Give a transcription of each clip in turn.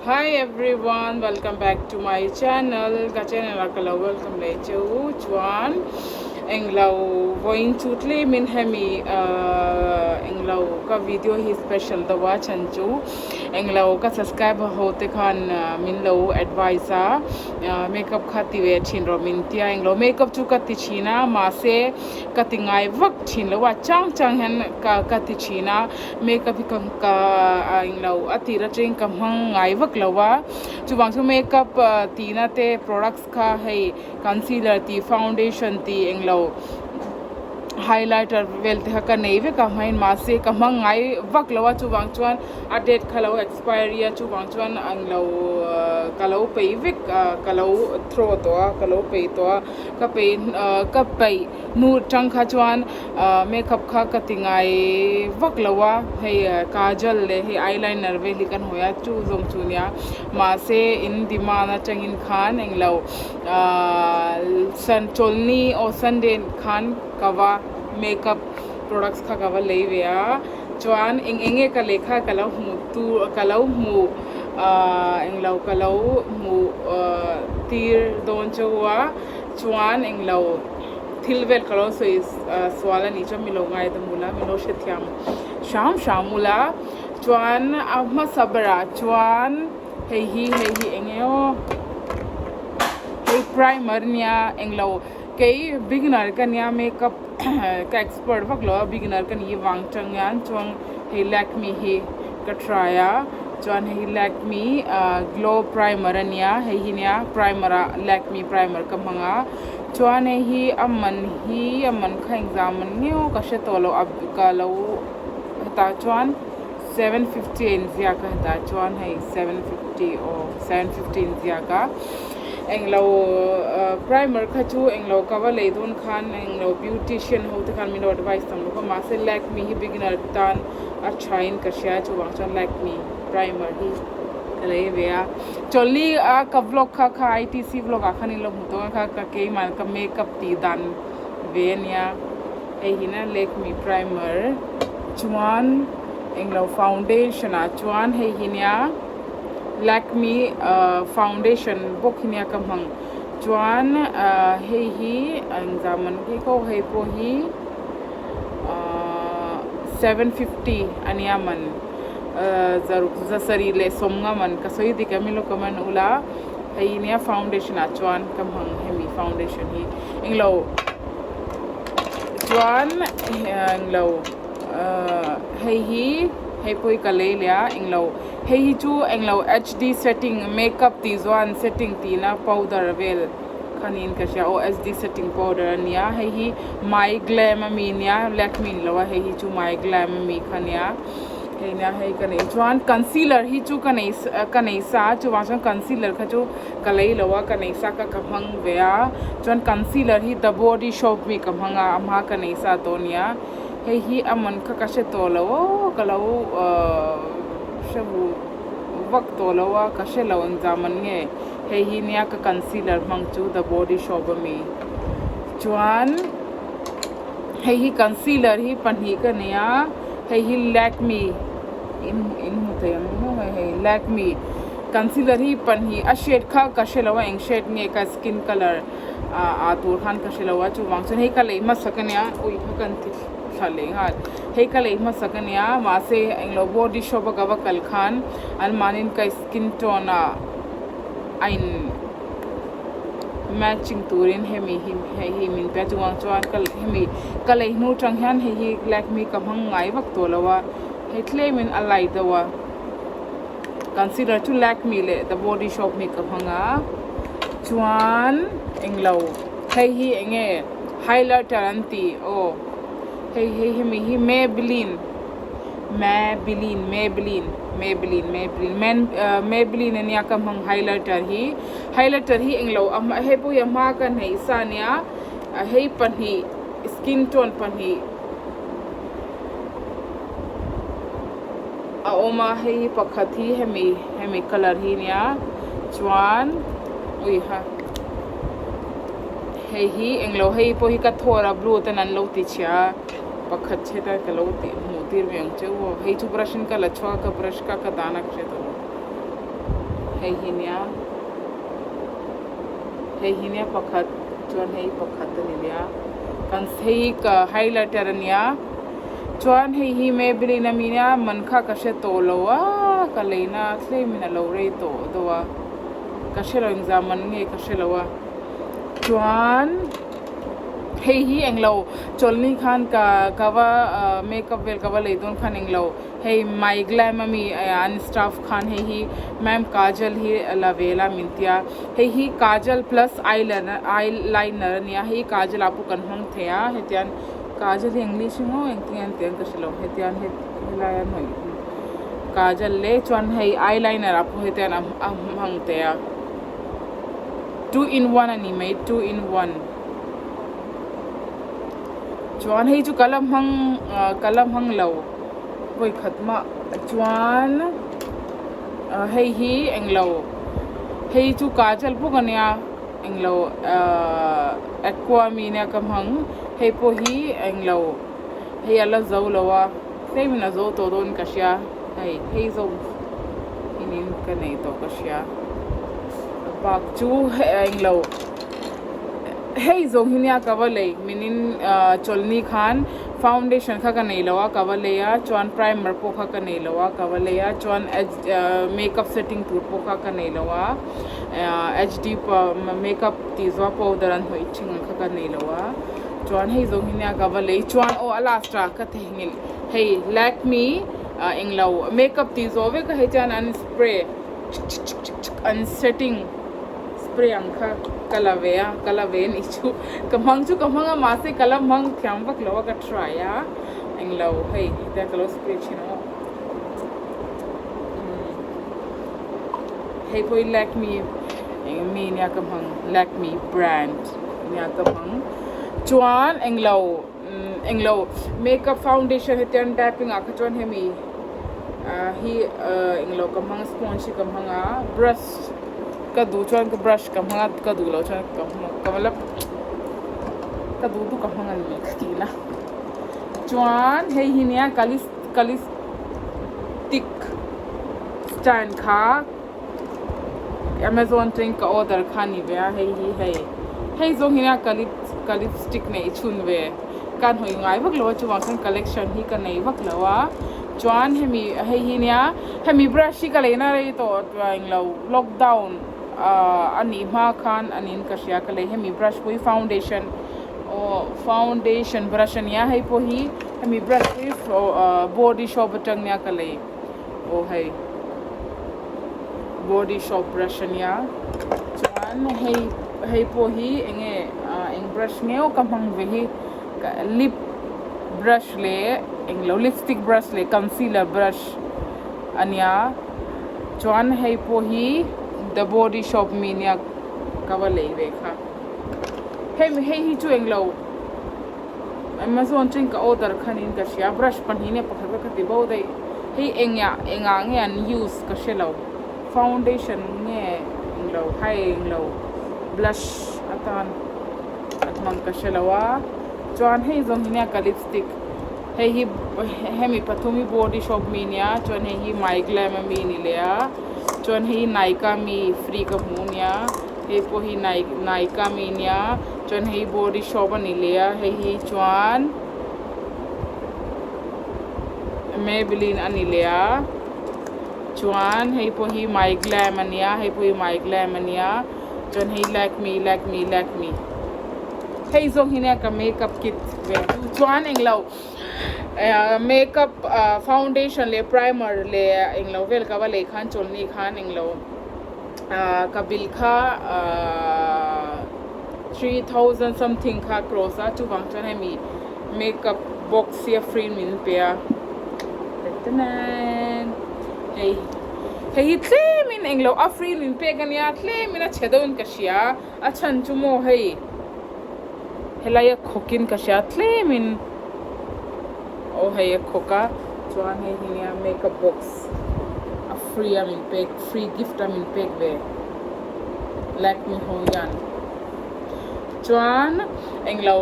Hi everyone, welcome back to my channel. Ka channel ah ka lo welcome leh che u chuan englo vawiin chu tlemin hemi ahh englo ka video hi special deuh a chhan chu englo ka subscriber ho te khan min lo advice a makeup kha ti ve thin rawh min tia englo makeup chu ka ti thin a mahse ka ti ngai vak thin lo a chang chang hian ka ka ti thin a makeup hi ka ka a englo a tir atangin ka hmang ngai vak lo a chuvang chu makeup tihna te products kha hei concealer tih foundation tih englo highlighter vel te kha ka nei vek a hmain mahse ka hmang ngai vak lo a chuvang chuan a date kha lo expiry a chuvang chuan englo ka lo peih vek ka lo throw tawh a ka lo peih tawh a ka peih ka peih hnu tang kha chuan makeup kha ka ti ngai vak lo a hei kajal leh hei eyeliner vel hi kan hawi a chu zawng chu nia mahse in demand atangin khan englo ahh chawlhni aw sunday khan ka va makeup products kha ka va lei ve a chuan eng eng nge ka lei kha ka lo hmuh tur ka lo hmuh ahh englo ka lo hmuh ahh tir dawn chauh a chuan englo thil vel ka lo sawi sual a nih chuan mi lo ngaidam ula mi lo hrethiam hram hram ula chuan a hmasa berah chuan hei hi hei hi eng nge aw hei primer nia englo kei beginner ka nia makeup ka expert vak lo a beginner ka nih vang tang hian chuan hei Lakme hi ka try a chuan hei Lakme ah glow primer a nia hei hi nia primer ah Lakme primer ka hmang a chuan hei hi a man hi a man kha engzah man nge aw ka hre tawh lo a ka lo hetah chuan 750 a inziak a hetah chuan hei 750 aw 750 a inziak a englo primer kha chu englo ka va lei dawn khan englo beautician ho te khan min lo advice tam bawk a mahse Lakme hi beginner tan a tha in ka hria chuvang chuan Lakme primer hi ka lei ve a chawlhni a ka vlog kha kha I_T_C vlog ah khan in lo hmu tawh ang kha ka keimah ka makeup tih dan ve ania hei hi na Lakme primer chuan englo foundation ah chuan hei hi nia Lakme foundation bawk hi nia ka hmang chuan hei hi engzah man hi pawh hei pawh hi ahh 750 ania man zaruk zasarih leh sawmnga man ka sawi dik em ilo comment ula hei hi nia foundation ah chuan ka hmang hemi foundation hi englo chuan englo ahh hei hi hei pawh hi ka lei leh a englo hei hi chu englo H_D setting makeup tih chuan setting tihna powder vel kha niin ka hria aw H_D setting powder ania hei hi my glam ami ania Lakme ni lo a hei hi chu my glam ami kha ania hei nia hei ka neih chuan concealer hi chu ka nei ka nei sa a chuvang chuan concealer kha chu ka lei lo a ka nei sa kha ka hmang ve a chuan concealer hi the body shop mi ka hmang a a hma ka nei sa tawh ania hei hi a man kha ka hre tawh lo aw ka lo ahh hre bu vak tawh lo a ka hre lo engzah man nge hei hi nia ka concealer hmang chu the body shop ami chuan hei hi concealer hi pahnih ka nei a hei hi Lakme in in hmu thei ang maw hei hei Lakme concealer hi pahnih a shade kha ka hre lo a eng shade nge ka skin colour ah ah tur khan ka hre lo a chuvang chuan hei ka lei hmasak ania ui kha kan ti thla leh nghal hei ka lei hmasak ania mahse englo body shop a ka va kal khan an mahni ka skin tone ah a in matching turin hemi hi hei hi min pe a chuvang chuan ka hemi ka lei hnu tang hian hei hi Lakme ka hmang ngai vak tawh lo a hei tlem in a light deuh a concealer chu Lakme leh the body shop mi ka hmang a chuan englo hei hi eng nge highlighter an tih aw hei hei hemi hi Maybelline Maybelline Maybelline Maybelline Maybelline men Maybelline ania ka hmang highlighter hi highlighter hi englo a hma hei pawh hi a hma ka hnaih sa ania hei pahnih skin tone pahnih a awm a hei hi pakhat hi hemi hemi colour hi ania chuan ui ha hei hi englo hei pawh hi ka thawr a blue ten an lo ti chhia a. Pakhat chheta ka lo tih hmuh tir ve ang che u aw. Hei chu brush in ka la chhuak a, ka brush kha ka dan a ka hre tawh lo. Hei hi nia hei hi nia pakhat chuan hei pakhat a ni nia kan hei ka highlighter a nia chuan hei hi Maybelline ami nia man kha ka hre tawh lo a ka leina tlem in a lo rei tawh deuh a ka hre lo engzah man nge ka hre lo a chuan. Hei hi englo chawlhni khan ka ka va ah makeup vel ka va lei dawn khan englo hei my glam ami an staff khan hei hi ma'am kajal hi la ve la min tia hei hi kajal plus eyeliner eyeliner ania hei kajal ah pawh kan hmang thei a hetiang kajal hi english emaw engtin nge an tih ang ka hrelo hetiang helai a hnawih kajal leh chuan hei eyeliner ah pawh hetiang a hmang thei a. 2 in 1 a ni mai 2 in 1 chuan hei chu ka la hmang ah ka la hmang lo vawi khat mah chuan ah hei hi englo hei chu kajal bawk a nia englo ahh aqua mi nia ka hmang hei pawh hi englo hei a la zo lo a tlem in a zo tawh dawn ka hria hei hei zawk in ka nei tawh ka hria. Bak chu englo hei zawng hi nia ka va lei minin ah chawlhni khan foundation kha ka nei lo a ka va lei a chuan primer pawh kha ka nei lo a ka va lei a chuan makeup setting tur pawh kha ka nei lo a ah H D makeup tih zawh a powder an hnawih thin ang kha ka nei lo a chuan hei zawng hi nia ka va lei chuan aw a last ah ka theihnghilh hei Lakme ah englo makeup tih zawh vek a hei chuan an spray. An setting spray ang kha ka la ve a ka la ve anih chu ka hmang chu ka hmang a mahse ka la hmang thiam vak lo a ka try a englo hei hetia ka lo spray thin ang aw hei pawh hi Lakme eng mi nia ka hmang Lakme brand nia ka hmang chuan englo englo makeup foundation hetiang tapping ah kha chuan hemi ah hi ah englo ka hmang sponge hi ka hmang a brush ka duh chuan ka brush ka hmang a ka duh loh chuan ka hmang ka la ka duh duh ka hmang a ni ka tih na chuan hei hi nia kalis kalistick stand kha. Amazon atangin ka order kha a ni ve a hei hi hei hei zawng hi nia ka lip ka lipstick neih chhun ve ka hnawih ngai vak lo a chuvang chuan collection hi ka nei vak lo a chuan hemi hei hi nia hemi brush hi ka lei na rei tawh englo lockdown ah a nih hma khan a niin ka hria ka lei hemi brush pawh hi foundation aw foundation brush a nia hei pawh hi hemi brush hi body shop atang nia ka lei. Aw hei body shop brush a nia chuan hei hei pawh hi eng nge ah eng brush nge aw ka hmang ve hi lip brush leh englo lipstick brush leh concealer brush a nia chuan hei pawh hi the body shop mi nia ka va lei ve kha hemi hei hi chu englo. Amazon atangin ka order khan in ka hria brush pahnih nge pakhat kha ka ti bo daih hei engah engah nge an use ka hre lo foundation nge englo hai englo blush atan a hmang ka hre lo a chuan hei zawng hi nia ka lipstick hei hi hemi pathum hi body shop mi nia chuan hei hi my glam ami ni leh a chuan hei hi nykaa mi free ka hmu nia. Hei pawh hi Nykaa mi nia chuan hei body shop a ni leh a hei hi chuan Maybelline a ni leh a chuan hei pawh hi my glam a nia hei pawh hi my glam a nia chuan hei Lakme Lakme Lakme hei zawng hi nia ka makeup kit ve chu chuan englo eh makeup ah foundation leh primer leh englo vel ka va lei khan chawlhni khan englo. Ah ka bill kha ah 3000 something kha cross a chuvang chuan hemi makeup box hi a free in min pe a hei hei hi tlem in englo a free in min pek ania tlem in a chhe deuh in ka hria a chhan chu maw hei helai a khawk in ka hria tlem in aw hei a khawk a chuan hei hi nia makeup box a free a min pek free gift a min pek ve Lakme ho hian chuan englo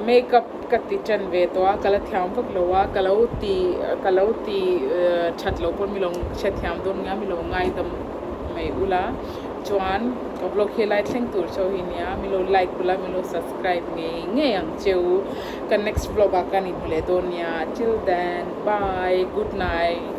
makeup ka ti tan ve tawh a ka la thiam vak lo a ka lo ti ka lo ti that loh pawn mi lo hrethiam dawn nia mi lo ngaidam mai ula. ula chuan ka vlog hi lai thleng tur chauh hi nia min lo like ula min lo subscribe ngei ngei ang cheu ka next vlog ah ka ni hmu leh dawn nia till then bye good night.